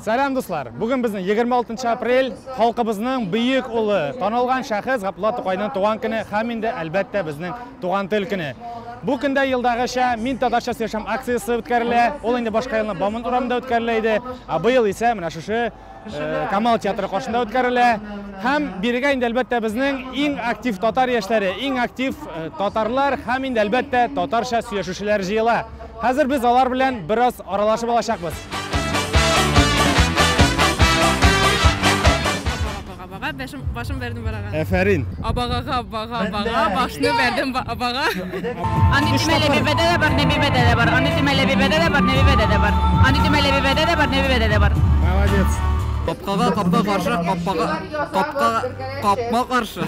Сәлам, дуслар! Бүген безнең 26 апрель, халкыбызның бөек улы, танылган шәхес Габдулла Тукайның туган көне һәм инде, әлбәттә, безнең туган тел көне. Бу көндә елдагыча Мин татарча сөйләшәм акциясе үткәрелә. Ул инде башка елны Бауман урамында үткәрелә иде. Ә быел исә менә шушы Камал театры каршында үткәрелә. Һәм бирегә инде, әлбәттә, безнең иң актив татар яшьләре, иң актив татарлар һәм инде, әлбәттә, татарча сөйләшүчеләр җыела. Хәзер без алар белән бераз аралашып алачакбыз. Бага, башым, башым бәрдем барага. Әфәрин. Абагага, бага, бага, башны бәрдем абага. Андый тимә Ләбибәдә дә бар, Нәбибәдә дә бар. Андый тимә Ләбибәдә дә бар, Нәбибәдә дә бар. Андый тимә Ләбибәдә дә бар, Нәбибәдә дә бар. Молодец. Капкага, капка каршы, капкага, капка, капма каршы.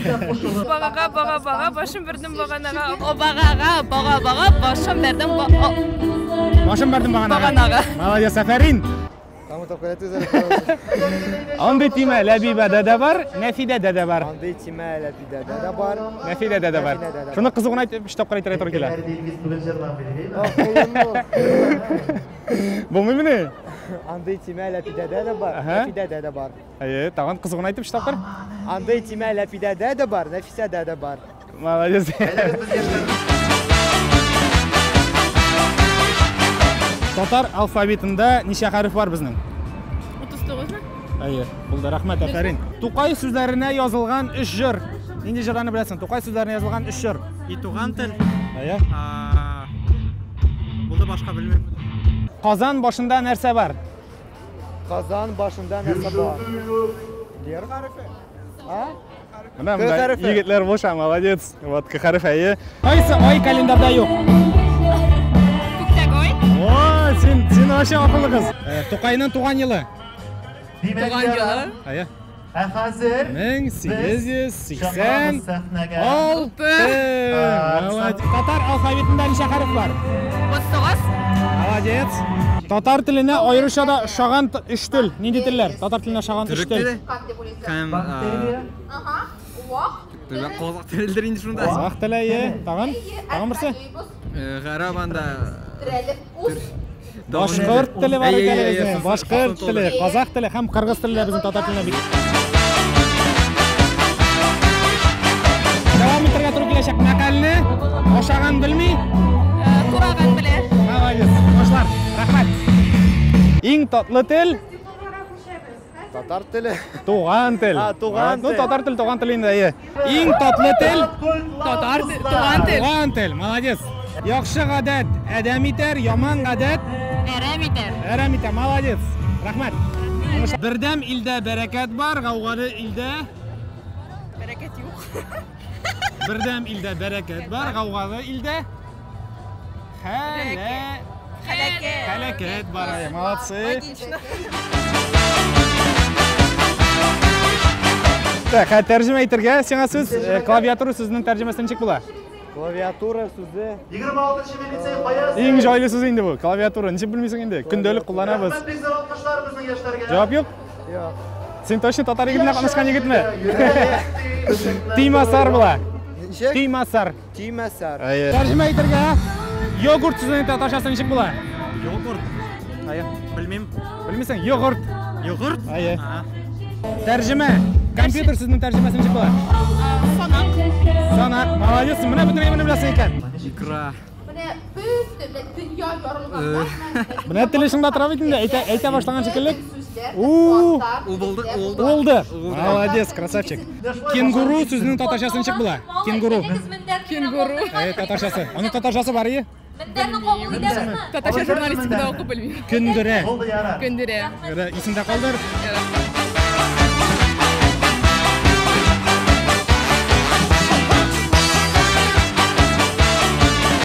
Багага, бага, бага, башым бәрдем баганага. Абагага, бага, бага, башым бәрдем Башым бәрдем баганага. Баганага. Молодец, афәрин. Андый тимә Ләбибәдә дә бар, Нәфидәдә дә бар. Андый тимә Ләбибәдә дә бар. Нәфидәдә дә бар. Шуны кызу гына әйтеп, өч тапкыр әйтергә туры килә. Булмыймыни? Андый тимә Ләбибәдә дә бар, Нәфидәдә дә бар. Әйе, тагын кызу гына әйтеп өч тапкыр. Андый тимә Ләбибәдә дә бар, Нәфисәдә дә бар. Молодец. Татар алфавитында ничә хәреф бар безнең? 39 мы? Әйе, булды, рәхмәт, афәрин. Тукай сүзләренә язылган өч җыр. Нинди җырларны беләсең? Тукай сүзләренә язылган өч җыр. И туган тел. Әйе. Булды, башка белмим. Казан башында нәрсә бар? Казан башында нәрсә бар? Лер хәрефе. А? Менә К монда хәрефе. егетләр булша, молодец. Вот К хәрефе, әйе. Кайсы ай календарьда юк? Күктәге ай. О, син вообще акыллы кыз. Тукайның туган елы. Туган елы. Әйе. Ә хәзер 1886. сәхнәгә. Молодец. Татар алфавитында ничә хәреф бар? 39. Молодец. Татар теленә аеруча да ошаган өч тел. Нинди телләр? Татар теленә ошаган өч Төрек тел. теле. Һәм казак теледер инде шунда. Казак теле, әйе. Тагын? Тагын берсе? Гарәп анда. Башкорт теле бар Әйе, икән әйе, безнең. әйе, Башкорт сус- теле, казак теле һәм кыргыз теле дә безнең татар теленә бик. Дәвам итәргә туры киләчәк мәкальне. Ашаган белми. Тураган белә. Молодец. Башлар, рәхмәт. Иң татлы тел Татар теле. туган тел. А, туган Ну, тел. татар теле туган тел инде, әйе. Иң татлы тел Татар тел, туган тел. туган тел. Молодец. Яхшы гадәт адәм итәр, яман гадәт Әрәм итәр. әрәм итәр. Молодец. Рәхмәт. Бердәм илдә бәрәкәт бар, гаугалы илдә Бәрәкәт юк. Бердәм илдә бәрәкәт бар, гаугалы илдә хәлә Хәләкәт. хәләкәт бар. Әйе, Молодцы. Логично. Так, хәзер тәрҗемә итәргә сиңа сүз, клавиатура сүзенең тәрҗемәсе ничек була? Клавиатура сүзе. 26 милиция каясы. Иң җайлы сүз инде бу, клавиатура. Ничек белмисең инде? Көндәлек кулланабыз. Рәхмәт бик зур алкышлар безнең яшьләргә. Җавап юк? Юк. Син точно татар егетенә катнашкан егетме? Тимасар була. Ничек? Тимасар. Тимәсәр. Әйе. Тәрҗемә итәргә йогурт сүзенең татарчасы ничек була? Йогурт. Әйе. Белмим. Белмисең? Йогурт. Йогурт? Әйе. Тәрҗемә. Компьютер сүзенең тәрҗемәсе ничек була? Санак. Санак. Молодец, менә бөтен әйберне беләсең икән. Икра. Менә теле шунда тора бит инде, әйтә, әйтә башлаган шикелле. У, Убылды, улды. Улды. Молодец, красавчик. Кенгуру сүзенең татарчасы ничек була? Кенгуру. Кенгуру. Әйе, татарчасы. Аның татарчасы бар ие. Татарча журналистикада укып белмим. Көндерә. Булды ярар. Көндерә. Исеңдә калдыр. Ярар.